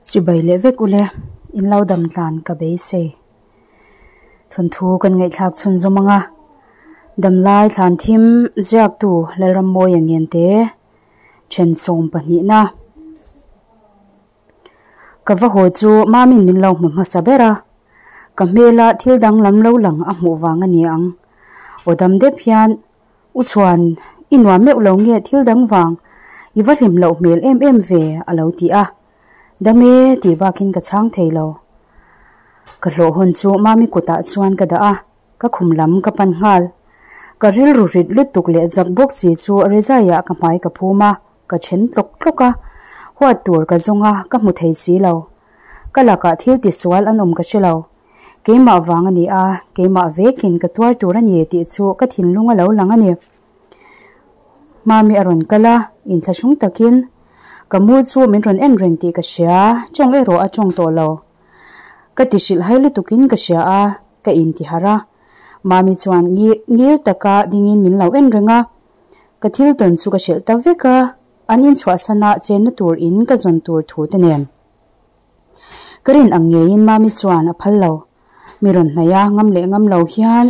Chibai leh vek ule, in lo dam tlan ka beisei. Thawnthu kan ngaihthlak chhun zawm ang a, Damlai thlan thim ziaktu Lalrammawia Ngente then 12 na. Ka va haw chu Mamin min lo hmu hmasa ber a, ka hmela thil danglam lo lang a hmuh vang a ni ang. Aw dam dep hian U chuan, I nuam meuh lo nge thil dang vang i va hlim loh hmel em em ve a lo ti a. Dam e tih bakin ka chhang thei lo. Ka hlawh hawn chu Mami kutah chuan ka dah a, ka khum lam ka pan nghal. Ka rilru rit lutuk leh zak bawk si chu Rezaiah ka hmai ka phum a, ka then tlawk tlawk a. Huat tur ka zawng a, ka hmu thei si lo. Ka lakah thil tisual an awm ka hre lo. Keimah vang a ni a, keimah vekin ka tuar tur a ni tih chu ka thinlung a lo lang a ni. Mami a rawn kal a, inthlahrung takin ka mu chu min rawn en reng tih ka hria, tawng erawh a tawng tawh lo. Ka ti hrilh hai lutukin ka hria a, ka intiharh a. Mami chuan ngil taka dingin min lo en reng a, ka thil tawn chu ka hrilh ta vek a, an inchhuahsana chenna tur in ka zawn tur thu te nen. Ka rin ang ngeiin Mami chuan a phal lo. Mi rawn hnaih a, ngam leh ngam lo hian,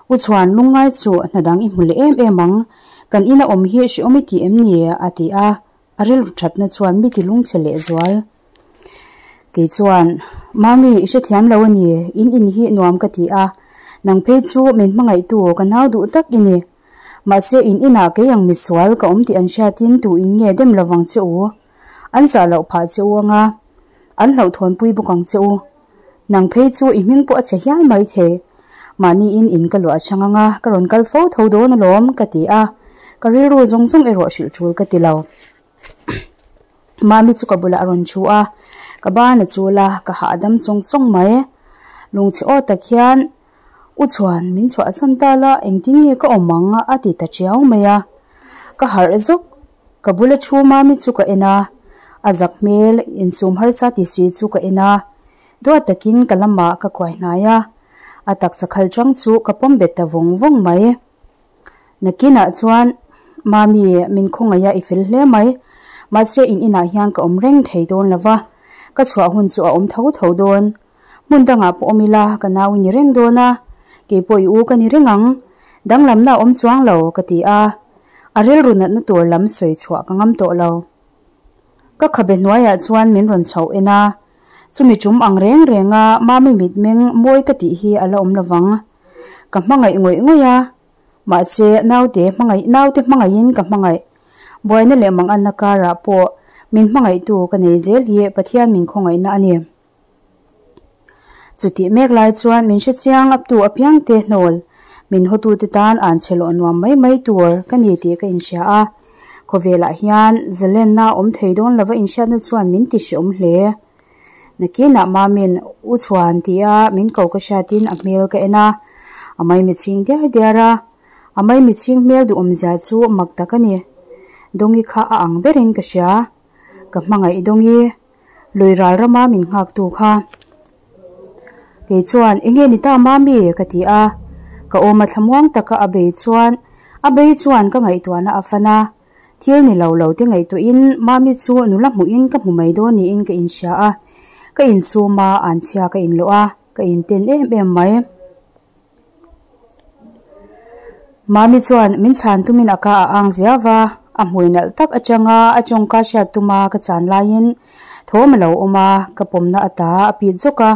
U Chhuan, lungngai chu hna dang i hmu leh em em ang, kan ina awm hi hreawm i tih em ni? a ti a, a rilru thatna chuan mi ti lungchhe leh zual. Kei chuan, Mami, i hrethiam lo a ni, in in hi nuam ka ti a, nang phei chu min hmangaihtu ka nau duh tak i ni. Mahse in inah kei ang misual ka awm tih an hriatin tu in nge dem lovang che u? An zah loh phah che u anga, an hlauhthawnpui bawk ang che u. Nang phei chu i hming pawh a chhe hial mai thei. Mahniin in ka luah chang anga ka rawn kal fo tho dawn alawm ka ti a, ka rilru zawng zawng erawh hrilh tul ka ti lo. Mami chu ka bulah a rawn thu a, ka ban a chul a, ka hahdam sawng sawng mai. Lungchhe aw tak hian U chuan min chhuahsan ta la engtin nge ka awm ang a ti ta chiau mai a, ka harh zawk. Ka bula thu Mami chu ka en a, a zak hmel insum harsa ti si chu ka en a, duat takin ka lamah ka kuai hnai a, a taksa khal chang chu ka pawm bet ta vawng vawng mai. Nakinah chuan Mami min khawngaih a i fel hle mai, mahse in inah hian ka awm reng thei dawn lo va, ka chhuah hun chu a awm tho tho dawn. Hmun dangah pawh awm ila ka nau i ni reng dawn a, keipawh i u ka ni reng ang, danglamna a awm chuang lo ka ti a, a rilru natna tur lam sawi chhuah ka ngam tawh lo. Ka khabe hnuaiah chuan min rawn chhoh en a, chumi tum ang reng renga Mami mitmeng mawi ka tih hi a la awm lovang. Ka hmangaih ngawih ngawih a, mahse naute hmangaih naute hmangaihin ka hmangaih. Buaina leh manganna karah pawh min hmangaihtu ka nei zel hi Pathian min khawngaihna a ni. Chutih mek lai chuan min hre chiang aptu apiangte hnawl min hawtute tan an chhe lawh nuam mai mai tur ka ni tih ka inhria a. Khawvelah hian zalenna awm thei dawn lova inhriatna chuan min ti hreawm hle. Nakinah Mamin U Chhuan tia min ko ka hriatin a hmel ka en a, a maimichhing diar diar a. A maimichhing hmel duhawmzia chu mak tak a ni. Dawngi kha a ang berin ka hria. Ka hmangaih Dawngi. Lui ral rama min nghak tu kha. Kei chuan, Enge ni ta Mami? ka ti a. Ka awm a thlamuang taka a bei chuan a bei chuan ka ngaihtuahna a fan a. Thil ni lo lo te ngaihtuahin Mami chu nula hmuhin ka hmu mai dawn niin ka inhria a. Ka insum a, anchhia ka inlawh a, ka inten em em mai. Mami chuan min chhan tumin a ka a ang zia va, a hmui nalh tak atanga a tawngka hriat tuma ka chan laiin thawm a lo awm a, ka pawmna ata a pit zawk a,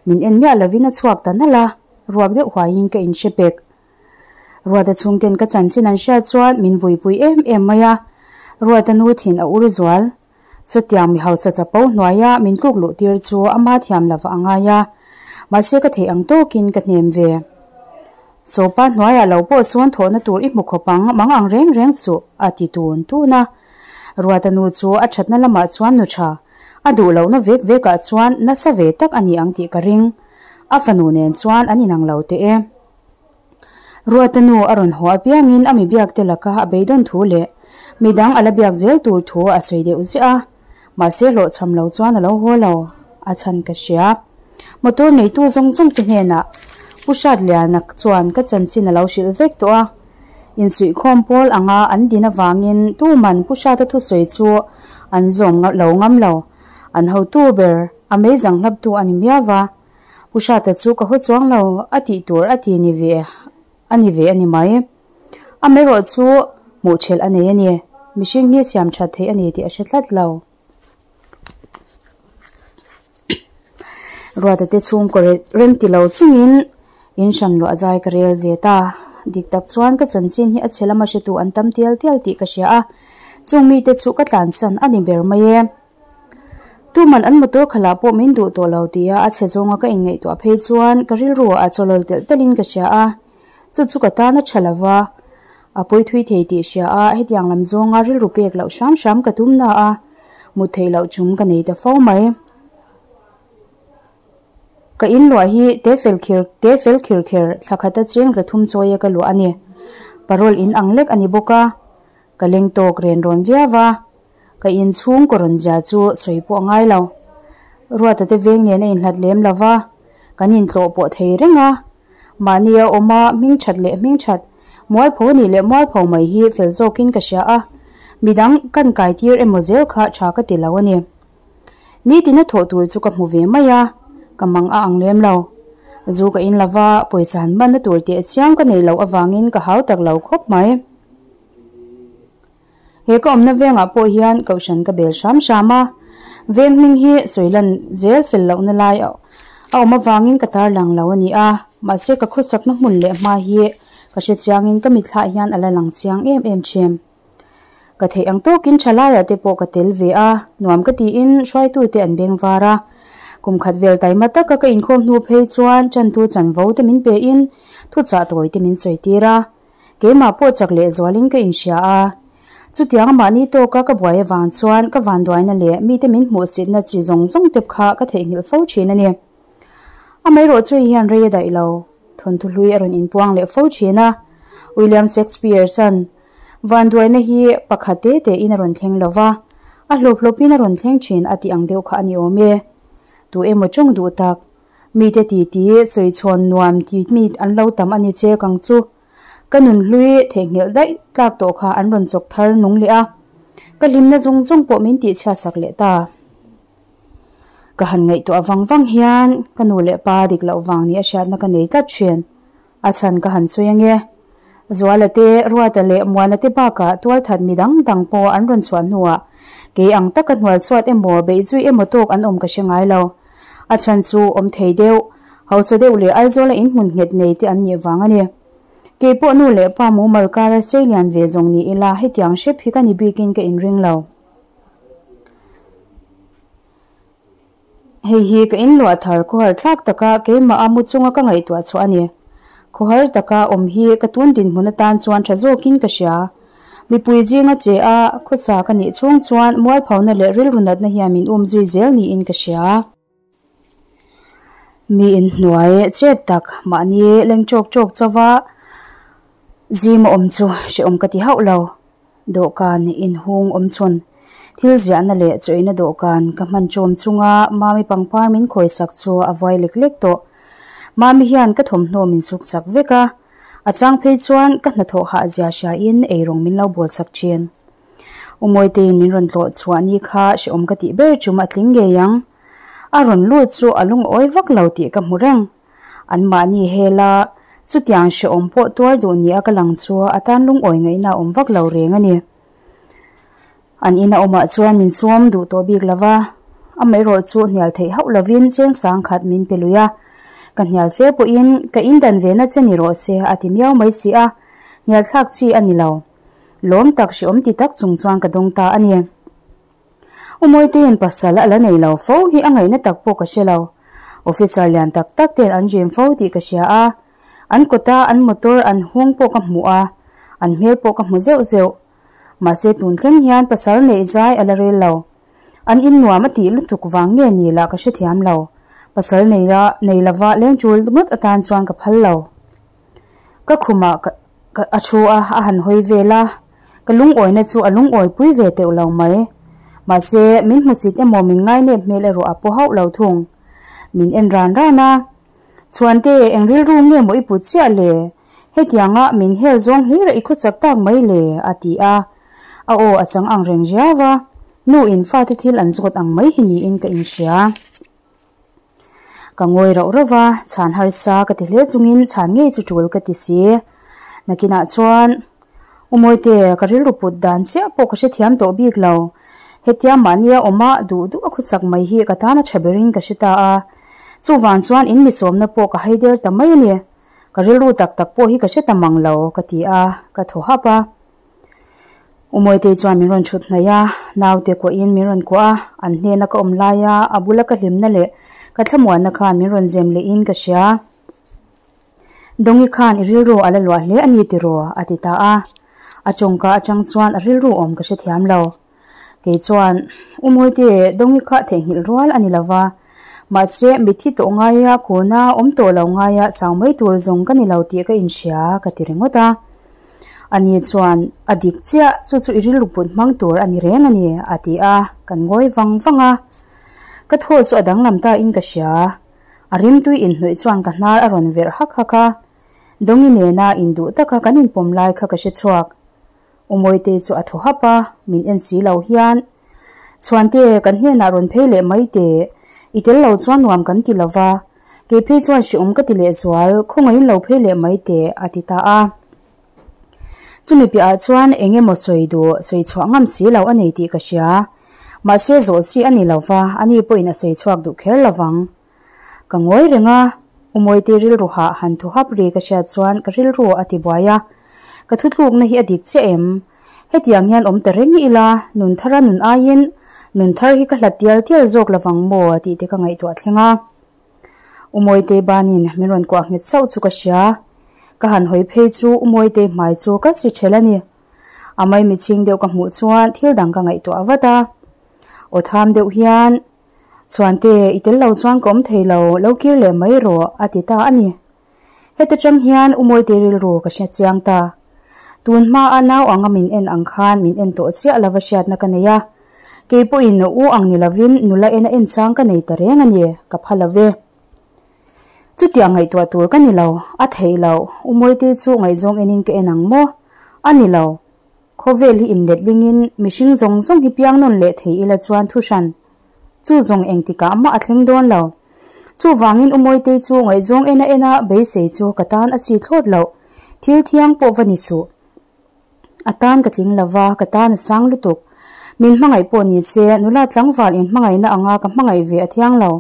min en miah lovin a chhuak ta nalh a, ruak deuh huaiin ka inhre pek. Ruata chhungten ka chanchin an hriat chuan min vuipui em em mai a, Ruata nu thin a ur zual. Chutiang mi hausa chapo hnuaia min tluk luh tir chu ama thiam lova a ngai a, mahse ka theih ang tawkin ka hnem ve. Sopa hnuaiah lo pawh sawn thawhna tur i hmu khawp ang, mang ang reng reng suh, a ti tun tun a. Ruata nu chu a thatna lamah chuan nu tha, a duh lohna vek vekah chuan nasa ve tak a ni ang tih ka ring. A fanu nen chuan an inang lo teh e. Ruata nu a rawn haw apiangin a mi biak te laka a beidawn thu leh midang a la biak zel tur thu a sawi deuh ziah a, mahse hlawhchham lo chuan a lo haw lo, a chhan ka hria. Motor neitu zawng zawng te hnenah Pu Hratliana chuan ka chanchin a lo hrilh vek tawh a, insuihkhawm pawl anga an din avangin tuman Pu Hrata thusawi chu an zawm lo ngam lo. An hotu ber, a meizang hlaptu a ni miau va. Pu Hrata chu ka haw chuang lo, a tih tur a ti ni ve a ni ve a ni mai. Amaherawh chu hmuh thelh a nei a ni. Mihring hi siam that theih a ni tih a hre tlat lo. Ruata te chhungkaw rem ti lo chungin in hran luah zai ka rel ve ta. Dik tak chuan ka chanchin hi a chhe lama hretu an tam tial tial tih ka hria a, chung mite chu ka tlansan a ni ber mai e. Tuman an motor khalah pawh min duh tawh lo tia a chhe zawnga ka inngaihtuah phei chuan ka rilru ah chawlawl telh telhin ka hria a, chu chu ka tan a tha lova, a pawi thui thei tih hria a hetiang lam zawnga rilru pek loh hram hram ka tum na a, mut theih loh chum ka nei ta fo mai. Ka in luah hi te fel khir te fel khir kher thla khata cheng zathum chawia ka luah a ni. Parole in ang lek a ni bawk a, ka leng tawk ren rawn viau a. Ka inchhung kaw rawn zia chu sawi pawh a ngai lo. Ruata te veng nen a inhlat lem lo va, kan intlawh pawh thei reng a. Mahni a awm a, hming that leh hming that, mualpho nih leh mualpho mai hi fel zawkin ka hria a, midang kan kai tir emaw zel kha tha ka ti lo a ni. Nitin a thawh tur chu ka hmu ve mai a, ka mang a ang lem lo. Zu ka in lo va, pawisa han hmanna tur teh chiang ka nei loh avangin ka hau tak lo khawp mai. He ka awmna vengah pawh hian kohhran ka bel hram hram a, veng hming hi sawi lan zel fel lohna lai a awm avangin ka tarlang lo a ni a, mahse ka khawsakna hmun leh hma hi ka hre chiangin ka mitthlah hian a la lang chiang em em thin. Ka theih ang tawkin tha laiah te pawh ka tel ve a, nuam ka tiin hruaitute an beng var a, kum khat vel taima taka ka inkhawm hnu phei chuan chantu chanvo te min pein thuchah tawi te min sawi tir a. Keimah pawh chak leh zualin ka inhria a, chutiang mahni tawka ka buai avang chuan ka vanduaina leh mite min hmuhsitna chi zawng zawng tep kha ka theihnghilh fo thin a ni. Amaherawh chu hei hian rei a daih lo, thawnthu hlui a rawn inpuang leh fo thin a. William Shakespeare chuan, Vanduaina hi pakhat te tein a rawn thleng lo va, a hlawp hlawpin a rawn thleng thin a tih ang deuh kha a ni awm e. Tu emaw tawng duh tak, Mite titi sawichhawn nuam ti mi an lo tam a ni che kang chu. Ka nunhlui theihnghilh daih tlak tawh kha an rawn chawk thar nung leh a, ka hlimna zawng zawng pawh min tihchhiatsak leh ta. Ka han ngaihtuah vang vang hian ka nu leh pa dik loh vang ni a hriatna ka nei tlat thin. A chhan ka han sawi ange. Zuala te, Ruata leh Muana te bakah tualthat mi dang dang pawh an rawn chhuah hnuah kei ang taka hnual chhuat emaw beihzui emaw tawk an awm ka hre ngai lo. A chhan chu awm thei deuh, hausa deuh leh Aizawla inhmun nghet nei te an nih vang a ni. Kei pawh nu leh pa mumal kara sei lian ve zawng ni ila hetiang hrep hi ka ni bikin ka inring lo. Hei hi ka inluah thar khawhar thlak taka keimah a mu chunga ka ngaihtuah chhuah a ni. Khawhar taka awm hi ka tun dinhmun atan chuan tha zawkin ka hria. Mipui zinga che a, khawsa ka nih chhung chuan mualphona leh rilru natna hian min um zui zel niin ka hria. Mi inhnuai chep tak mahni leng chawk chawk chauva zim a awm chu hrehawm ka ti hauh lo. Dawhkan inhung awm chhun thil ziahna leh chawina dawhkan ka hman chawm chunga Mami pangpar min khawisak chu a vuai lek lek tawh. Mami hian ka thawmhnaw min suk chak vek a, a chang phei chuan ka hnathawh hah zia hriain eirawng min lo bawl chak thin. U Mawitein min rawn tlawh chhuah ni kha hrehawm ka tih ber chum a tling ngei ang. A rawn lut chu a lungawi vak lo tih ka hmu reng. An mahni hel a, chutiang hrehawm pawh tuar duh nia ka lang chu a tan lungawi ngaihna a awm vak lo reng a ni. An ina awmah chuan min sawm duh tawh bik lo va, amaherawh chu hnial theih hauh lovin cheng sang khat min pe lui a. Ka hnial fe pawhin ka indan ve na che ni rawh se a ti miau mai si a, hnial thlak chi a ni lo. Lawm tak hrehawm ti tak chung chuan ka dawng ta a ni. U Mawitein pasal a la nei lo fo hi a ngaihna tak pawh ka hre lo. Officer lian tak tak ten an rim fo tih ka hria a, an kawta an motor an hung pawh ka hmu a, an hmel pawh ka hmu zeuh zeuh. Mahse tun thleng hian pasal neih zai a la rel lo. An in nuam a tih lutuk vang nge ni lah ka hrethiam lo. Pasal nei la nei lova leng tul ngawt atan chuan ka phal lo. Ka khumah ka ka a thu a, a han hawi vel a, ka lungawina chu a lungawi pui ve teuh lo mai. Mahse, min hmusit emaw min ngainep hmel erawh a paw hauh lo thung. Min en ran ran a, Chhuante, eng rilru nge maw i put chiah le? Hetianga min hel zawng hlir a i khawchak tak mai le, a ti a. A aw a chang ang reng riau a. Nu in fate thil an zawt ang mai hi niin ka inhria. Ka ngawi rauh rauh va, chhan harsa ka ti hle chungin chhan ngei chu tul ka ti si. Nakinah chuan, U Mawite, ka rilru put dan chiah pawh ka hrethiam tawh bik lo. Hetia mahnia awma duh duh a khawchak mai hi ka tan a tha berin ka hre ta a. Chuvang chuan in misawmna pawh ka hai der ta mai a ni. Ka rilru tak tak pawh hi ka hre ta mang lo, ka ti a, ka thaw hap a. U Mawitei chuan min rawn chhut hnaih a, naute kuahin min rawn kuah a, an hnena ka awm laia a bula ka hlimna leh ka thlamuanna khan min rawn zem lehin ka hria. Dawngi khan i rilru a la luah hle a ni tiraw? a ti ta a. A tawngka atang chuan a rilru awm ka hrethiam lo. Kei chuan, U Mawite, Dawngi kha theihnghilh rual a ni lo va. Mahse, mitthi tawh ngaia kuna awm tawh lo ngaia chau mai tur zawng ka ni lo tih ka inhria, ka ti ringawt a. Ani chuan, A dik chiah, chu chu i rilru put hmang tur a ni reng a ni, a ti a, kan ngawi vang vang a. Ka thaw chu a danglam ta in ka hria. A rimtui inhnawih chuan ka hnar a rawn verh hak hak a. Dawngi nena induh taka kan inpawm lai kha ka hre chhuak. U Mawitei chu a thaw hap a, min en si lo hian, Chhuante, kan hnenah rawn phei leh mai teh, i tel lo chuan nuam kan ti lo va, kei phei chuan hreawm ka ti leh zual, khawngaihin lo phei leh mai teh, a ti ta a. Chumi piahah chuan eng emaw sawi duh, sawi chhuah ngam si lo a nei tih ka hria. Mahse zawh chi a ni lo va, ani pawhin a sawi chhuak duh kher lo vang. Ka ngawi reng a, U Mawite rilru hah han thu hap ri ka hriat chuan ka rilru a ti buai a, ka thutlukna hi a dik chiah em? Hetiang hian awm ta reng ila, nun thara nun aiin nun thar hi ka hlat tial tial zawk lovang maw tih te ka ngaihtuah thleng a. U Mawite banin min rawn kuah nghet sauh chu ka hria, ka han hawi phei chu U Mawite hmai chu ka si ṭhel a ni. A maimichhing deuh ka hmuh chuan thil dang ka ngaihtuah vat a, aw tham deuh hian, Chhuante, i tel lo chuan ka awm thei lo, lo kir leh mai rawh, a ti ta a ni. Heta tang hian U Mawite rilru ka hre chiang ta. Tun hmaa nau anga min en ang khan min en tawh chiah lova hriatna ka nei a. Kei pawhin u ang ni lovin nula en a en chang ka nei ta reng a ni, ka pha lo ve. Chutiang ngaihtuah tur ka ni lo, a theih loh, U Mawite chu ngaihzawng enin ka en ang maw? A ni lo. Khawvel hi inletlingin mihring zawng zawng hi piang nawn leh thei ila chuan thu hran chu zawng engtikah mah a thleng dawn lo. Chuvangin U Mawitei chu ngaihzawng en a en a beisei chu ka tan a chi thlawt loh. Thil thiang pawh va ni suh. A tan ka tling lo va, ka tan a sang lutuk. Min hmangaih pawh ni se, nula tlangval inhmangaihna anga ka hmangaih ve a thiang lo.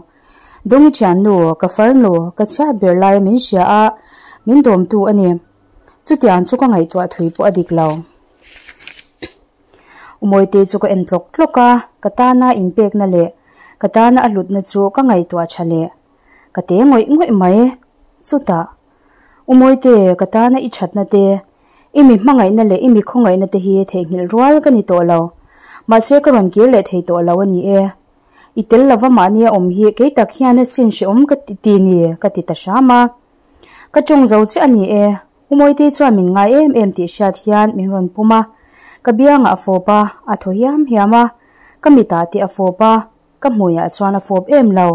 Dawngi thiannu, ka farnu, ka chhiat ber laia min hria a, min dawmtu a ni. Chutiang chu ka ngaihtuah thui pawh a dik lo. U Mawitei chu ka en tlawk tlawk a, ka tana inpekna leh ka tana a hlutna chu ka ngaihtuah tha leh. Ka te ngawih ngawih mai. Chutah, U Mawite, ka tana i thatna te, i mi hmangaihna leh i mi khawngaihna te hi theihnghilh rual ka ni tawh lo. Mahse ka rawn kir leh thei tawh lo a ni e. I tel lova mahni a awm hi kei tak hian a sin hrehawm ka ti ni, ka ti ta hram a. Ka tawng zo chiah a ni e, U Mawitei chuan min ngai em em tih hriat hian min rawn pum a, ka biangah a fawp a, a thaw hiam hiam a, ka mitah te a fawp a, ka hmuiah chuan a fawp em lo.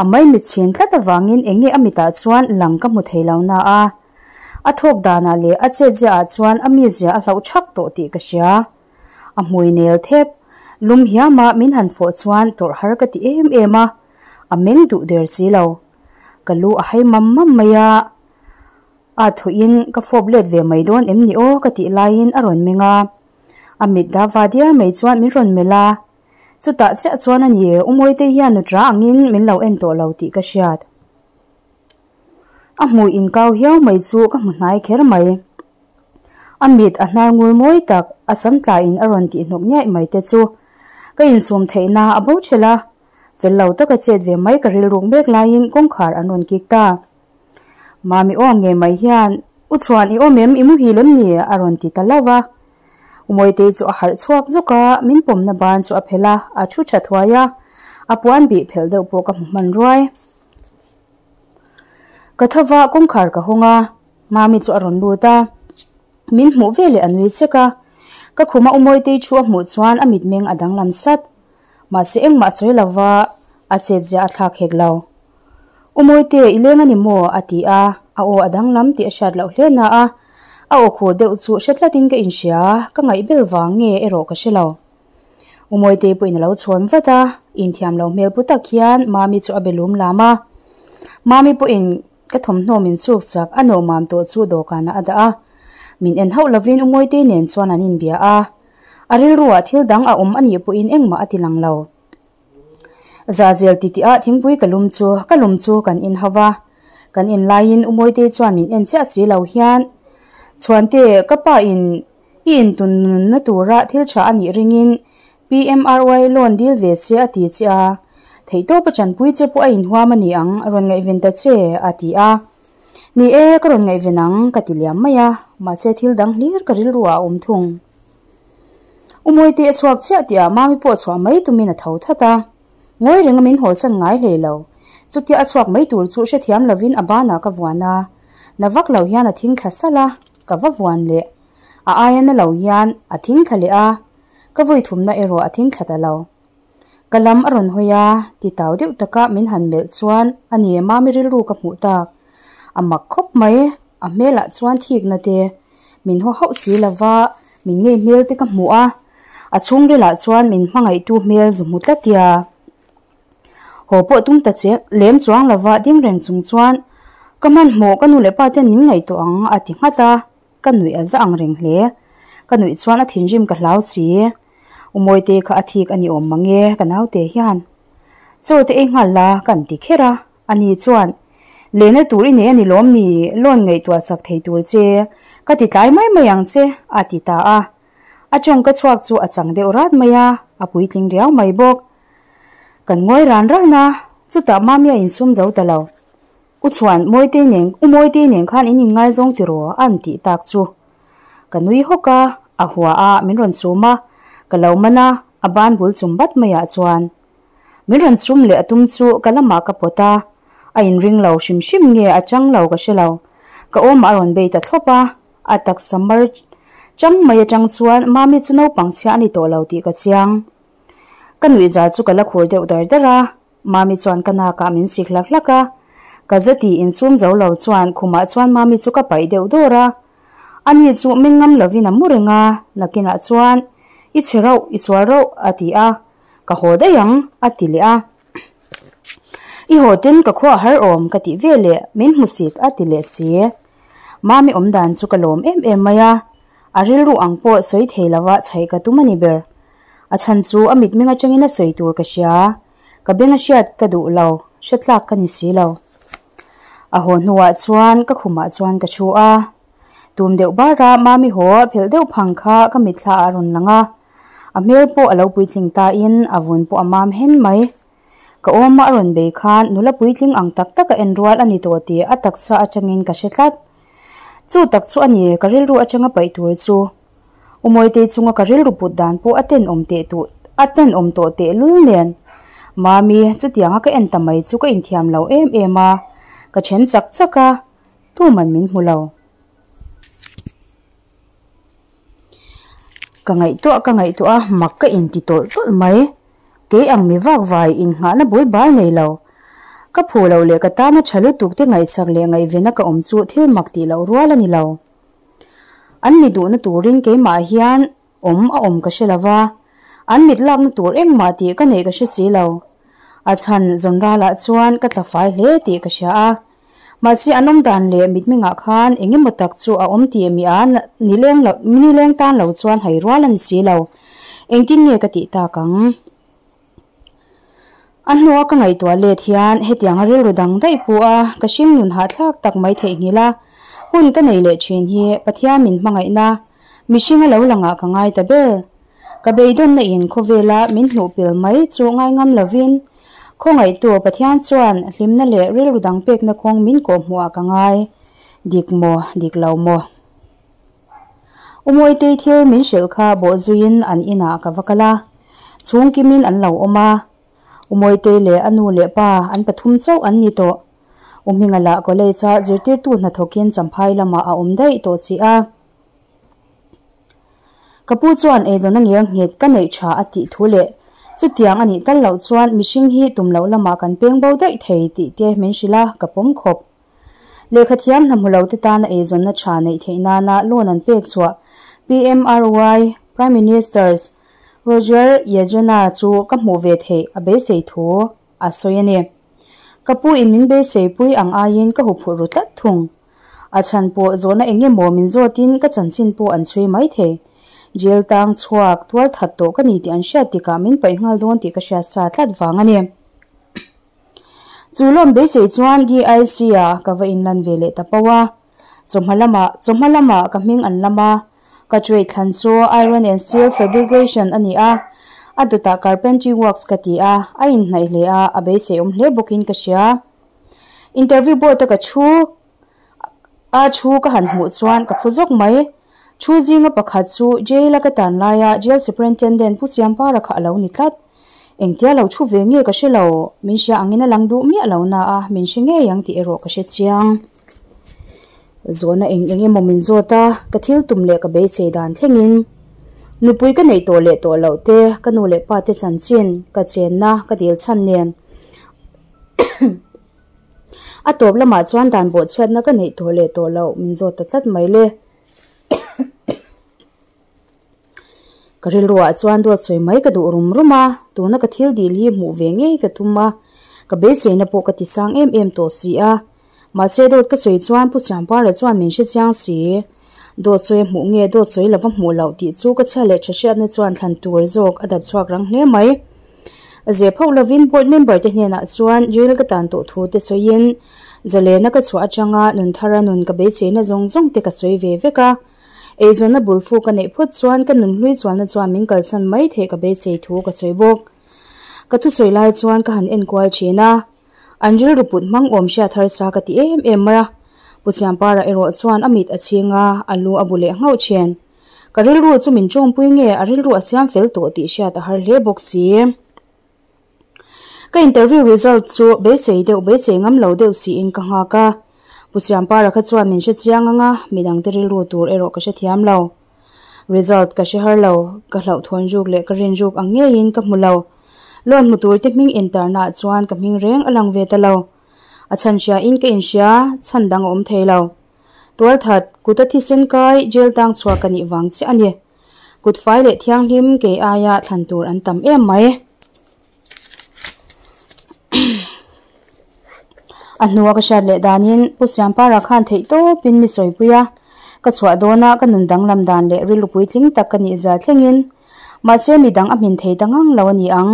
A maimit chhin tlat avangin eng nge a mitah chuan lang ka hmu thei lo na a, a thawk danah leh a chetziaah chuan a mizia a hlauh thak tawh tih ka hria. A hmui nel thep, lum hiama min han fawh chuan tawrh har ka ti em em a, a meng duh der si lo. Ka lu a hai mam mam mai a, a thuin ka fawp let ve mai dawn em ni aw ka tih laiin a rawn meng a, a mit da va diar mai chuan min rawn melh a, chutah chiah chuan a ni U Mawitei hian nutra angin min lo en tawh lo tih ka hriat. A hmui inkau hiau mai chu ka hmu hnai kher mai. A mit a hnar ngur mawi tak a sam tlaiin a rawn tih hnawk niaih mai te chu ka insum theihna a bo ṭhelh a, Fel lo taka chet ve mai ka rilruk mek laiin kawngkhar an rawn kik ta. Mami awm ngei mai hian, U Chhuan i awm em, i muhil em ni? a rawn ti ta lo va. U Mawitei chu a harh chhuak zuk a, min pawmna ban chu a phelh a, a thu tha thuai a, a puan bih phelh deuh pawh ka hmu hman ruai. Ka tho va, kawngkhar ka hawng a, Mami chu a rawn lut a, min hmuh veleh a nui chek a. Ka khuma U Mawitei thu a hmuh chuan a mitmeng a danglam sat. Mahse engmah sawi lova a chetzia a thlak hek lo. U Mawite, i leng a ni maw? a ti a, a aw a danglam tih a hriat loh hle na a, a aw khur deuh chu hre tlatin ka inhria, ka ngaihbel vang nge erawh ka hre lo. U Mawitei pawhin a lo chhawn vat a, inthiam lo hmel pu tak hian Mami chu a be lum lam a. Mami pawhin ka thawmhnaw min chuk chak a nawhmam tawh chu dawhkanah a dah a. Min en hauh lovin U Mawitei nen chuan an inbia a. A rilruah thil dang a awm a nih pawhin engmah a ti lang lo. Zazel titih ah thingpui ka lum chu ka lum chu kan in ho va, kan in laiin U Mawitei chuan min en chiah si lo hian, Chhuante, ka pa in i intun nunna tura thil tha a nih ringin PMRY loan dil ve che a ti che a, theihtawp a chanpui che pawh a inhuam a ni ang, rawn ngaihven ta che, a ti a. Ni e, ka rawn ngaihven ang, ka ti liam mai a, mahse thil dang hlir ka rilru ah a awm thung. U Mawite a chhuak chiah tih ah Mami pawh chhuah mai tumin a tho that a. Ngawi renga min hawlsan ngai hlei lo. Chutia a chhuak mai tur chu hrethiam lovin a banah ka vuan a. Na vak lo hian a thing thla salh a, ka va vuan leh. A aia na lo hian a thing thla leh a, ka vawi thumna erawh a thing thla ta lo. Ka lam a rawn hawi a, ti tau deuh taka min han melh chuan a ni Mami rilru ka hmuh tak. A mak khawp mai, a hmelah chuan thikna te min haw hauh si lova min ngei hmel te ka hmuh a, a chhungrilah chuan min hmangaihtu hmel zu hmu tlat ia. Haw pawh tum ta che lem chuang lova ding reng chung chuan ka hmanhmawh ka nu leh pa ten min ngaihtuah ang a ti nghat a, ka nuih a za ang reng hle. Ka nuih chuan a thinrim ka hlau si. U Mawite kha a thik a ni awm mang e ka naute hian. Chaw te ei nghal la kan ti kher a. Ani chuan, Lehna tur i nei a ni lawm ni, loan ngaihtuah chak thei tur che, ka ti tlai mai mai ang che, a ti ta a. A tawngka chhuak chu a chang deuh rat mai a, a puitling riau mai bawk. Kan ngawi ran ran a, chutah Mami a insum zo ta lo. U Chhuan, Mawitei nen, U Mawitei nen khan in inngaizawng tiraw? a'n tih tak chu. Ka nui hawk a, a hua a, min rawn chum a, ka lo man a, a ban bul chum bat maiah chuan. Min rawn chum leh a tum chu ka lamah ka pawt a, a inring lo hrim hrim nge a chang lo ka hre lo. Ka awmah a rawn bei ta thlawp a, a taksa mar chang mai atang chuan Mami chu naupang chhia a ni tawh lo tih ka chiang. Ka nuihza chu ka la khur deuh dar dar a, Mami chuan ka nakah min sik hlak hlak a, ka zati insum zo lo chuan khumah chuan Mami chu ka paih deuh dawr a. Ani chu meng ngam lovin a mu reng a, nakinah chuan, I chhe rauh, i sual rauh, a ti a. Ka haw daih ang, a ti leh a. I haw ten ka khuah har awm ka tih ve leh min hmusit a ti leh si. Mami awm dan chu ka lawm em em mai a, a rilru ang pawh sawi thei lova chhaih ka tum a ni ber. A chhan chu a mitmeng atangin a sawi tur ka hria, ka beng a hriat ka duh lo, hre tlak ka ni si lo. A haw hnuah chuan ka khumah chuan ka thu a, tum deuh bara Mami haw phelh deuh phang kha ka mitthla ah a rawn lang a. A hmel pawh a lo puitling ta in a vun pawh a mam hen mai. Ka awma a rawn bei khan nula puitling ang tak tak a en rual a ni tawh tih a taksa atangin ka hre tlat. Chu tak chu a ni ka rilru atanga paih tur chu. U Mawitei chunga ka rilru put dan pawh a tenawm teh tuh a tenawm tawh teh lul nen. Mami, chutianga ka en ta mai chu ka inthiam lo em em a, ka then chak chak a, tuman min hmu lo. Ka ngaihtuah ka ngaihtuah a, mak ka inti tawlh tawlh mai. Kei ang mi vak vai innghahna bul bal nei lo. Ka phu loh leh ka tana tha lutuk te ngaihchak leh ngaihvena ka awm chu thil mak tih loh rual a ni lo. An mi duhna turin keimah hian awm a awm ka hre lo va, an mit lakna tur engmah tih ka neih ka hre si lo. A chhan zawn ralah chuan ka tla fai hle tih ka hria a. Mahse an awm dan leh mitmengah khan eng emaw tak chu a awm tih mi a nileng lo nileng tan lo chuan hai rual a ni si lo. Engtin nge ka tih tak ang? A hnua ka ngaihtuah let hian hetianga rilru dang daih pawh a ka hring nun hahthlak tak mai theihnghilh a, hun ka nei leh thin hi Pathian min hmangaihna mihring a lo langah ka ngai ta ber. Ka beidawnna in khawvela min hnuh pil mai chu ngai ngam lovin Khawngaihtu Pathian chuan hlimna leh rilru dang pekna kawng min kawhhmuhah ka ngai. Dik maw, dik lo maw? U Mawitei thil min hrilh kha bawhzuiin an inah ka va kal a, chhung kimin an lo awm a. U Mawitei leh a nu leh pa an pathum chauh an ni tawh. U Hminga lah college-a zirtirtu hnathawkin Champhai lamah a awm daih tawh si a. Ka pu chuan eizawn a ngel nghet ka neih tha a tih thu leh chutiang a nih tal loh chuan mihring hi tum loh lamah kan peng bo daih thei tih te min hrilh a, ka pawm khawp. Lehkha thiam hna hmu lo te tana eizawnna tha neih theih nana loan an pek chhuah PMRY, Prime Minister's. Roger Yejena chu ka hmuh ve theih a beisei thu a sawi a ni. Ka pu in min beisei pui ang aiin ka huphurh ru tlat thung. A chhan pawh zawhna eng emaw min zawtin ka chanchin pawh an chhui mai thei. Jail tang chhuak tual that tawh ka ni tih an hriat tikah min paih nghal dawn tih ka hriat sa tlat vang a ni. Chu lawm beisei chuan DIC ah ka va inlan ve leh ta pauh a. Chawhma lamah chawhma lamah ka hming an lam a, ka trade thlan chu Iron and Steel Fabrication a ni a, a dawtah Carpentry Works ka ti a, a inhnaih hle a, a beisei awm hle bawkin ka hria. Interview board a ka thu a thu ka han hmuh chuan ka phu zawk mai. Thu zinga pakhat chu jail a ka tan laia Jail Superintendent Pu Siampara kha a lo ni tlat. Engtia lo thu ve nge ka hre lo, min hria angin a lang duh miah lo na a, min hre ngei ang tih erawh ka hre chiang. Zawhna eng eng emaw min zawt a, ka thil tum leh ka beisei dan thlengin nupui ka neih tawh leh tawh loh te, ka nu leh pa te chanchin, ka chenna, ka dil chhan nen a tawp lamah chuan dan bawhchhiatna ka neih tawh leh tawh loh min zawt ta tlat mai le. Ka rilruah chuan dawt sawi mai ka duh rum rum a, tuna ka thil dil hi hmuh ve ngei ka tum a, ka beiseina pawh ka ti sang em em tawh si a. Mahse dawt ka sawi chuan Pu Siampara chuan min hre chiang si. Dawt sawi a hmuh nge dawt sawi lova hmuh loh tih chu ka chhia leh tha hriatna chuan thlan tur zawk a dap chhuak rang hle mai. Zep hauh lovin board member te hnenah chuan jail ka tan tawh thu te sawiin zalena ka chhuah atanga nun thara nun ka beiseina zawng zawng te ka sawi ve vek a. Eizawnna bul fu ka neih phawt chuan ka nun hlui chualna chuan min kalsan mai theih ka beisei thu ka sawi bawk. Ka thusawi lai chuan ka han enkual thin a, an rilru put hmang awm hriat harsa ka ti em em mai a. Pu Siampara erawh chuan a mit a chhing a, a lu a bu leh nghauh thin. Ka rilru chu min tawngpui nge a rilru a siam fel tawh tih hriat a har hle bawk si. Ka interview result chu beisei deuh beisei ngam lo deuh siin ka nghak a. Pu Siampara kha chuan min hre chiang ang a, midangte rilru tur erawh ka hrethiam lo. Result ka hre har lo, ka hlauhthawn ruk leh ka rin ruk ang ngeiin ka hmu lo. Loan hmu turte hming intarnaah chuan ka hming reng a lang ve ta lo. A chhan hriain ka inhria, chhan dang a awm thei lo. Tualthat, kuta thisen kai, jail tang chhuak ka nih vang chiah a ni. Kut fai leh thianghlim kei aia thlan tur an tam em mai. A hnua ka hriat leh danin Pu Siampara khan theih tawpin mi sawipui a, ka chhuah dawna ka nun danglam dan leh rilru puitling tak ka nih zia thlengin mahse midang a hmin thei ta ngang lo a ni ang.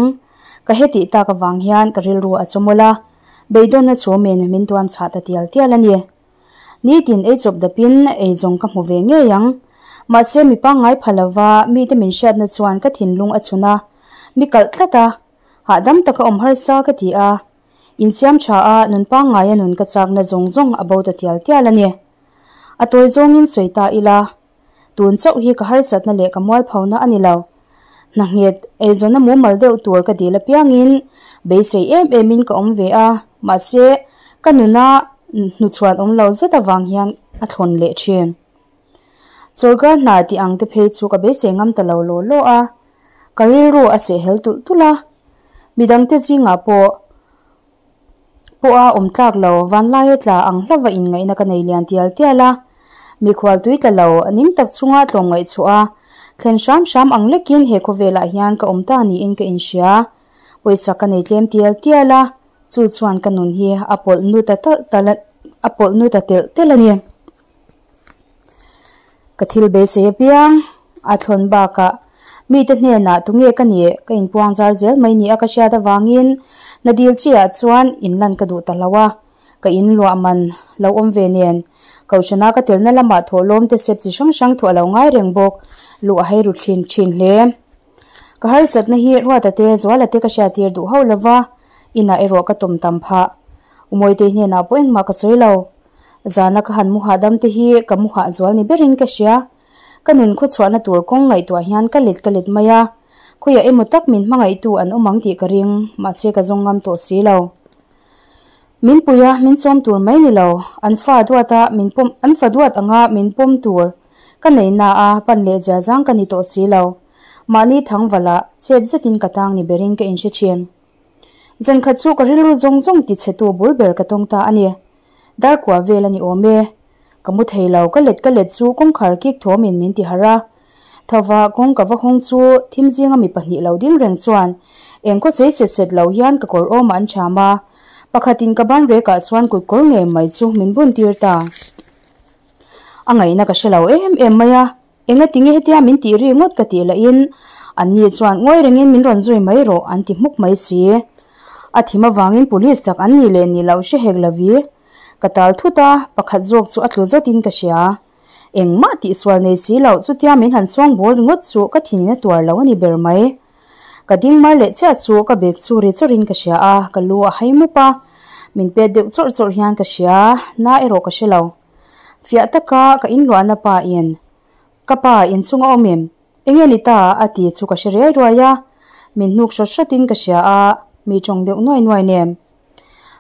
Ka hetih tak avang hian ka rilru a chawmawlh a, beidawnna chhawmin min tuam chhah ta tial tial a ni. Nitin ei chawp dapin ei zawng ka hmu ve ngei ang. Mahse mi pangngai pha lova mite min hriatna chuan ka thinlung a chhun a, mi kalh tlat a, hahdam taka awm harsa ka ti a, insiam tha a nun pangngaia nun ka chakna zawng zawng a bo ta tial tial a ni. A tawi zawngin sawi ta ila, tun chauh hi ka harsatna leh ka mualphona a ni lo. Hna nghet, eizawnna mumal deuh tur ka dil apiangin beisei em emin ka awm ve a, mahse ka nuna hnuchhuan awm lo zet avang hian a thlawn leh thin. Sawrkar hna tih ang te phei chu ka beisei ngam ta lo law law a, ka rilru a sehhel tulh tulh a, midangte zingah pawh pawha awm tlak lo, vanlaia tla ang hlauva inngaihna ka nei lian tial tial a, mikhual tui tla lo, ning tak chunga tlawmngaih chhuah a, thlen hram hram ang lekin he khawvelah hian ka awm ta niin ka inhria. Pawisa ka nei tlem tial tial a, chu chuan ka nun hi a pawlh nu ta talh talh a pawlh nu ta telh telh a ni. Ka thil beisei apiang a thlawn bakah mite hnenah tunge ka nih ka inpuang zar zel mai ni a ka hriat avangin na dil chiah chuan inlan ka duh ta lo a, ka in luah man lo awm ve nen Kohhrana ka telna lamah thawhlawm te sep chi hrang hrang thuah a lo ngai reng bawk, luh a hei ru thin thin hle. Ka harsatna hi Ruata te Zuala te ka hriattir duh hauh lova, inah erawh ka tawm tam phah. Umawitei hnenah pawh engmah ka sawi lo. Zana ka han mu hahdam te hi ka mu hahzual ni berin ka hria. Ka nun khawchhuahna tur kawng ngaihtuah hian ka let ka let mai a, khawiah emaw tak min hmangaihtu an awm ang tih ka ring, mahse ka zawng ngam tawh si lo. Min pui a, min chawm tur mai ni lo, an fa duat a, min pawm, an fa duat anga min pawm tur ka nei na a, pan leh zia zang ka ni tawh si lo. Mahni thangvala chep zetin ka tang ni berin ka inhre thin. Zankhat chu ka rilru zawng zawng tichhetu bul ber ka tawng ta a ni. Darkua vel a ni awm e. Ka mu thei lo, ka let ka let chu kawngkhar kik thawmin min ti harh a. Thova kawng ka va hawng chu thim zinga mi pahnih lo ding reng chuan eng khaw chei set set lo hian ka kawr awmah an cham a, pakhatin ka ban rekah chuan kut kawr ngei mai chu min bun tir ta. A ngaihna ka hre lo em em mai a, enga tinge hetia min tih ri ngawt ka tih lahin anni chuan ngawi rengin min rawn zui mai rawh an ti hmuk mai si. A thim avangin police tak an nih leh nih loh hre hek lovi. Ka tal thut a, pakhat zawk chu a tlu zawtin ka hria. Engmah tihsual nei si loh chutia min han sawng bawl ringawt chu ka thinin a tuar lo a ni ber mai. Ka ding mar leh chiah chu ka bag chu ri chawrhin ka hria a, ka lu a hai mup a, min pet deuh chawrh chawrh hian ka hria, na erawh ka hre lo. Fiah taka ka inluahna pa in, Ka pa, inchung a awm em? Enge ni ta? a ti chu ka hre riai ruai a, min hnuk hrawt hrawtin ka hria a, mi tawng deuh nuai nuai nem.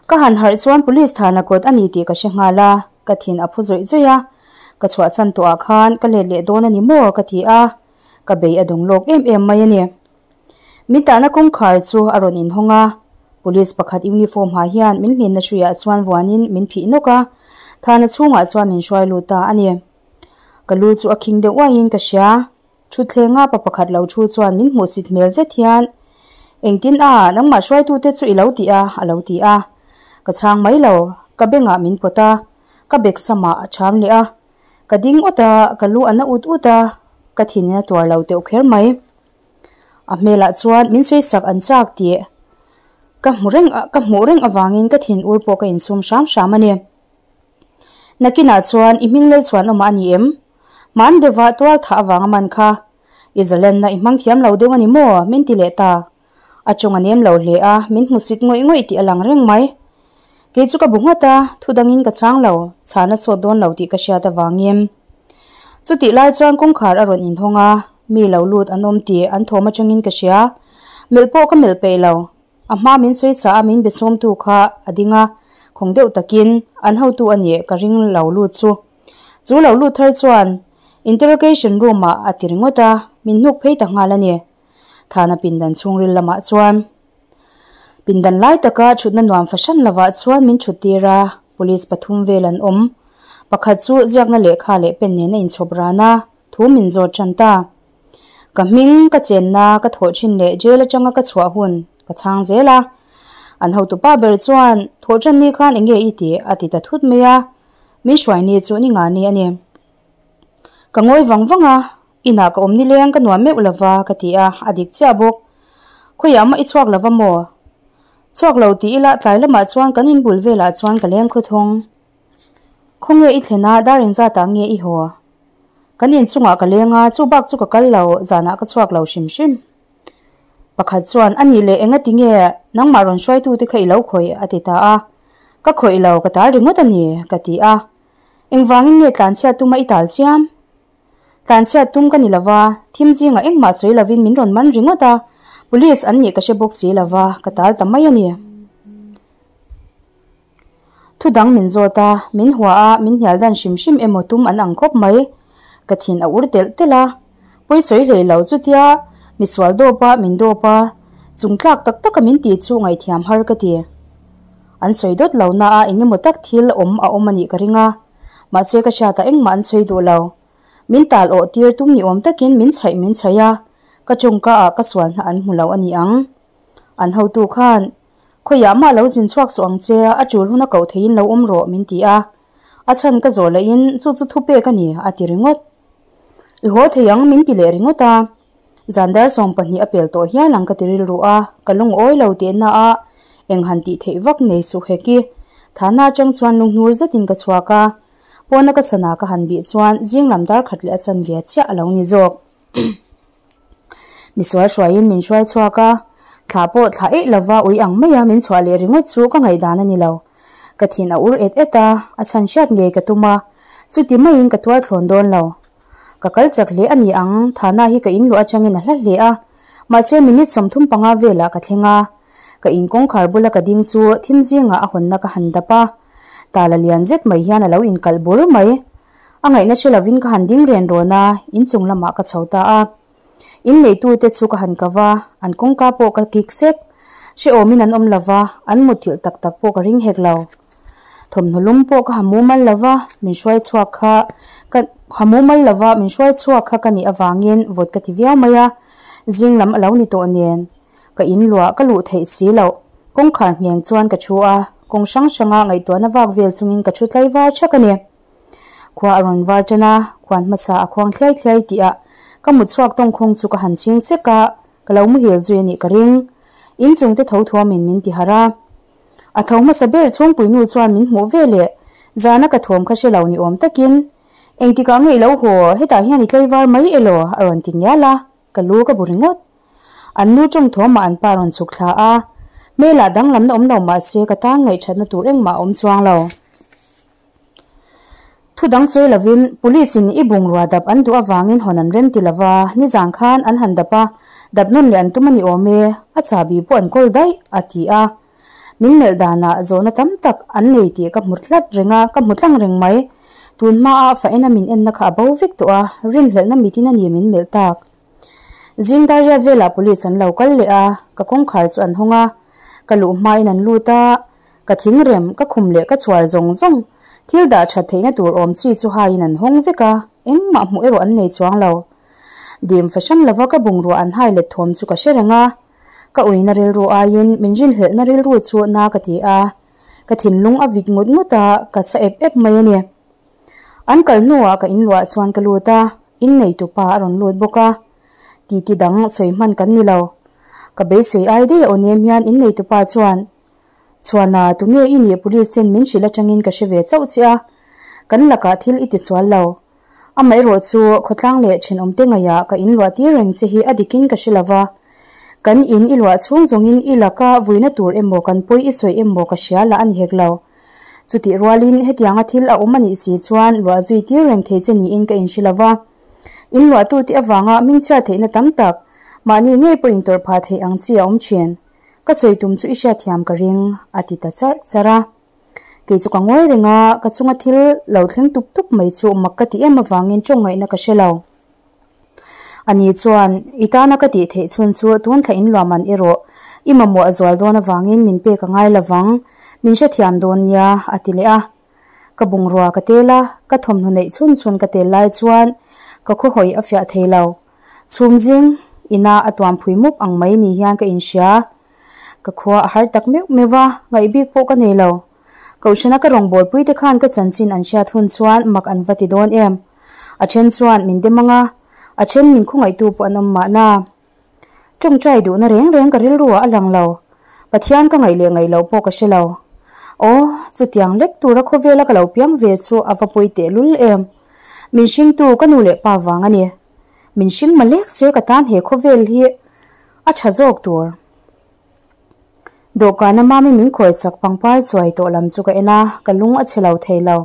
Ka han harh chuan police thana kawt a ni tih ka hre nghal a, ka thin a phu zawih zawih a, ka chhuahchhan tawhah khan ka let leh dawn a ni maw ka ti a, ka bei a dawng lawk em em mai a ni. Min tahna kawngkhar chu a rawn inhawng a, police pakhat uniform ha hian min hlinna hruiah chuan vuanin min phih nawk a, thana chhungah chuan min hruai lut ta a ni. Ka lu chu a khing deuh uaiin ka hria. Thutthleng a pa pakhat lo thu chuan min hmuhsit hmel zet hian, Engtin a, nangmah hruaitute chu i lo ti a, a lo ti a. Ka chhang mai lo, ka bengah min pawt a, ka bek samah a cham leh a. Ka ding awt a, ka lu a na ut ut a, ka thinin a tuar lo teuh kher mai. A hmelah chuan min sawisak an chak tih ka hmu reng ka hmuh reng avangin ka thin ur pawh ka insum hram hram a ni. Nakinah chuan i hming Lalchhuan awmah a ni em? Hman deuhah tual thah avanga man kha i zalenna i hmang thiam lo deuh a ni maw? min ti leh ta. A chung a nem lo hle a, min hmusit ngawih ngawih tih a lang reng mai. Kei chu ka bu nghat a, thu dangin ka chang lo, chhan a sawt dawn lo tih ka hriat avangin. Chutih lai chuan kawngkhar a rawn inhawng a, mi lo lut an awm tih an thawm atangin ka hria. Melh pawh ka melh peih lo. A hma min sawi sa a min be sawmtu kha a ding a, khawng deuh takin an hotu a nih ka ring lo lut chu. Chu lo lut thar chuan interrogation room ah a ti ringawt a, min hnuk phei ta nghal a ni. Thana pindan chhungril lamah chuan pindan lai taka thutna nuam fahran lovah chuan min thut tir a, police pathum vel an awm. Pakhat chu ziakna lehkha leh pen nen a inchhawp ran a, thu min zawt tan ta. Ka hming, ka chenna, ka thawh thin leh jail atanga ka chhuah hun ka chhang zel a. An hotupa ber chuan thawh tan ni khan enge i tih a ti ta thut mai a. Min hruai ni chu ni nga ni a ni. Ka ngawi vang vang a, inah ka awm nileng ka nuam meuh lova ka ti a, a dik chiah bawk. Khawiah mah i chhuak lova maw? Chhuak lo ti ila tlai lamah chuan kan inbul velah chuan ka leng khawthawng. Khawnge i thlen a, dar engzatah nge i haw? Kan inchungah ka leng a, chu bak chu ka kal lo, zanah ka chhuak lo hrim hrim. Pakhat chuan, A nih leh enga tinge nangmah rawn hruaitute kha i lo khawih? a ti ta a. Ka khawih lo, ka tal ringawt a ni, ka ti a. Engvangin nge tlanchhiat tuma i tal chiam? Tlanchhiat tum ka ni lova, thim zingah engmah sawi lovin min rawn man ringawt a, police an nih ka hre bawk si lova, ka tal ta mai a ni. Thu dang min zawt a, min hua a, min hnial dan hrim hrim emaw tum an ang khawp mai. Ka thin a ur telh telh a, pawi sawi hlei lo chutia misual dawp a, min dawp a, chung tlak tak taka min ti chu ngaihthiam har ka ti. An sawi dawt lo na a eng emaw tak thil awm a awm a nih ka ring a, mahse ka hriat ah engmah an sawi duh lo. Min tal awh tir tum ni awm takin min chhaih min chhaih a, ka tawngka ah ka sual hna an hmu lo a ni ang. An hotu khan Khawiah mah lo zin chhuak suh ang che, a tul hun a koh theiin lo awm rawh, min ti a. A chhan ka zawh lahin chu chu thu pek a ni, a ti ringawt. I haw thei ang, min ti leh ringawt a. Zan dar 20 a pel tawh hial ang ka ti rilru a, ka lungawi lo tehna a, eng han tih theih vak nei suh hek i. Thana atang chuan lunghnur zetin ka chhuak a, pawna ka sana ka han bih chuan zing lam dar khat leh a chanve chiah a lo ni zawk. Misual hruaiin min hruai chhuak a, thla pawh thla eih lova ui ang maia min chhuah leh ringawt chu ka ngaihdan a ni lo. Ka thin a ur et et a, a chhan hriat ngei ka tum a, chuti maiin ka tuar thlawn dawn lo. Ka kal chak hle a ni ang, Thana hi ka inluah atangin a hla hle a, mahse minute 35 velah ka thleng a, ka in kawngkhar bula ka ding chu thim zingah a hawnna ka han dap a, tala lian zet mai hian a lo inkalh bur mai. A ngaihna hre lovin ka han ding ren rawn a, inchung lamah ka chho ta a. Inneitute chu ka han kau a, an kawngka pawh ka kik sek. Hrehawmin an awm lova, an mutthilh tak tak pawh ka ring hek lo. Thawmhnaw lum pawh ka ha mumal lova, min hruai chhuak kha ka ha mumal lova min hruai chhuak kha ka nih avangin vawt ka ti viau mai a, zing lam a lo ni tawh nen ka in luah ka luh theih si loh. Kawngkhar ngheng chuan ka thu a, kawng hrang hranga ngaihtuahna vak vel chungin ka thu tlai var thak a ni. Khua a rawn var tan a, khuan hmasa a khuang thliai thliai tih ah ka mut chhuak tawngkhawng chu ka han chhing sek a, ka lo muhil zui a nih ka ring. Inchung te tho thuamin min ti harh a. A tho hmasa ber chhungpuinu chuan min hmuh ve leh zana ka thawm kha hre lo ni awm takin, Engtikah nge i lo haw, hetah hian i tlaivar mai elaw? a rawn ti ngial a, ka lu ka bu ringawt. An nu tawng thawmah an pa rawn chhuk thla a, hmelah danglamna awm lo mahse ka tan ngaihthatna tur engmah a awm chuang lo. Thu dang sawi lovin Police in i bungrua dap an duh avangin hawn an rem ti lova, nizan khan an han dap a, dap nawn leh an tum a ni awm e, a chahbi pawh an kawl daih, a ti a. Min melh danah zawhna tam tak an nei tih ka hmu tlat reng a, ka hmu tlang reng mai. Tun hmaa fa ena min enna kha a bo vek tawh a, rinhlelhna mitin a ni min melh tak. Zing dar riat velah Police an lo kal leh a, ka kawngkhar chu an hawng a, ka luh hmain an lut a, Ka thingrem, ka khum leh ka chhuar zawng zawng thil dah that theihna tur awm chi chu haiin an hawng vek a, engmah hmuh erawh an nei chuang lo. Dim fahran lova ka bungrua an hai let thawm chu ka hre reng a, ka uina rilru aiin min rinhlelhna rilru chu na ka ti a, ka thinlung a vit ngut ngut a, ka chha ep ep mai a ni. An kal hnuah ka inluah chuan ka lut a, inneitupa a rawn lut bawk a, titi dang sawi hman kan ni lo. Ka beisei ai daih a aw nem hian inneitupa chuan Chhuana, tunge i nih police ten min hrilh atangin ka hre ve chauh che a, kan lakah thil i ti sual lo. Amaherawh chu khawtlang leh thenawmte ngaihah ka inluah tir reng che hi a dikin ka hre lova, kan in i luah chhung zawngin i laka vuina tur emaw kan pawi i sawi emaw ka hria lah a ni hek lo. Chutih rualin hetianga thil a awm a nih si chuan luah zui tir reng thei che niin ka inhre lova. Inluahtute avanga hmingchhiat theihna tam tak, mahni ngei pawh intawrh phah theih ang chi a awm thin. Ka sawi tum chu i hriatthiam ka ring, a ti ta charh charh a. Kei chu ka ngawi reng a, ka chunga thil lo thleng tup tup mai chu mak ka ti em avangin tawng ngaihna ka hre lo. Ani chuan, I tana ka tih theih chhun chu tun thla inluah man erawh i mamawh a zual dawn avangin min pek a ngai lovang, min hrethiam dawn nia, a ti leh a. Ka bungrua ka tel a, ka thawmhnaw neih chhun chhun ka tel lai chuan ka khawhawi a fiah thei lo. Chhum zing ina a tuam phui mup ang mai ni hian ka inhria. Ka khua a har tak meuh meuh va, ngaih bik pawh ka nei lo. Kohhrana ka rawngbawlpui te khan ka chanchin an hriat hun chuan mak an va ti dawn em. A then chuan min dem ang a, a then min khawngaihtu pawh an awm mahna. Tawngtai duhna reng reng ka rilru ah a lang lo. Pathian ka ngaih leh ngaih loh pawh ka hre lo. Aw, chutiang lek tura khawvela ka lo piang ve chu a va pawi tehlul em. Min hringtu ka nu leh pa vang a ni. Min hring malek che ka tan he khawvel hi a tha zawk tur. Dawhkana mami min khawisak pangpar chuai tawh lam chu ka en a, ka lung a chhe lo thei lo.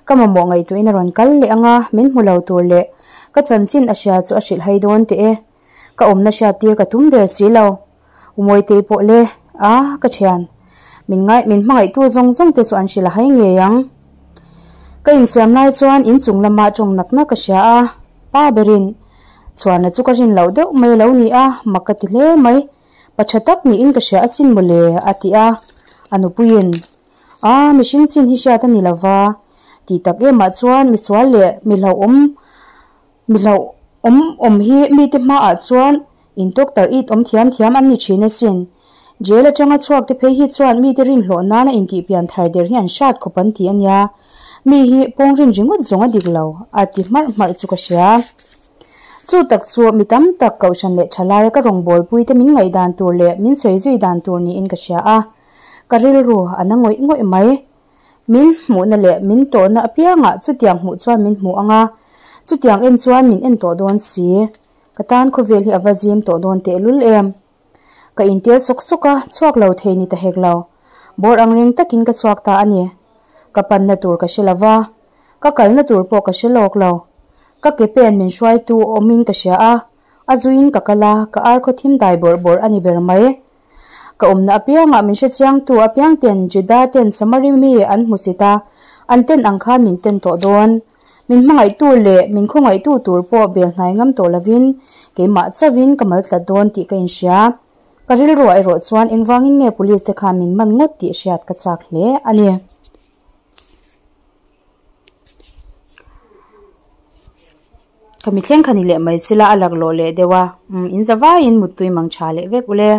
Ka mamawh ngaihtuahin a rawn kal leh ang a, min hmu lo tur leh ka chanchin a hria chu a hrilh hai dawn teh e. Ka awmna hriat tir ka tum der si lo. Umawitei pawh le, a, ka thian. Min ngai, min hmangaihtu zawng zawng te chu an hrilh a hai ngei ang. Ka insiam lai chuan inchung lama tawng nak nak ka hria a, pa berin chhuana chu ka rin loh deuh mai a lo ni a, mak ka ti hle mai. Pa tha tak niin ka hria asin mawle, a ti a. A nupuiin, A, mihring chin hi hriat a ni lova, tih tak emah chuan misual leh mi hlauhawm, mi hlauhawm awm hi mite hmaah chuan intawk tarh it awm thiam thiam an ni thin asin. Jail atanga chhuak te phei hi chuan mite rinhlawh nana intihpian thar der hi an hrat khawp an ti a nia. Mi hi pawng rin ringawt zawng a dik lo, a ti hmarh hmarh chu ka hria. Chu tak chu mi tam tak kohhran leh thalaia ka rawngbawlpui te min ngaihdan tur leh min sawi zui dan tur niin ka hria a, ka rilru a na ngawih ngawih mai. Min hmuhna leh min tawhna apiangah chutiang hmuh chuan min hmu ang a, chutiang en chuan min en tawh dawn si. Ka tan khawvel hi a va zim tawh dawn tehlul em. Ka intel sawk sawk a, chhuak lo thei ni ta hek lo. Bawr ang reng takin ka chhuak ta a ni. Ka panna tur ka hre lo va, ka kalna tur pawh ka hre lawk lo. Ka ke pen min hruaitu awmin ka hria a, a zuiin ka kal a, ka ar khaw thim dai bawrh bawrh a ni ber mai. Ka awmna apiangah min hrechiangtu apiang ten Juda ten Samari mi an hmu sit a, an ten ang khan min ten tawh dawn. Min hmangaihtu leh min khawngaihtu tur pawh bel hnai ngam tawh lovin keimah chauhin ka mal tlat dawn tih ka inhria. Ka rilruah erawh chuan engvangin nge police te khan min man ngawt tih hriat ka chak hle a ni. Khami thleng kha ni leh mai chila a laklawh leh deuh a, umm in za vaiin muttui mang tha leh vek ule.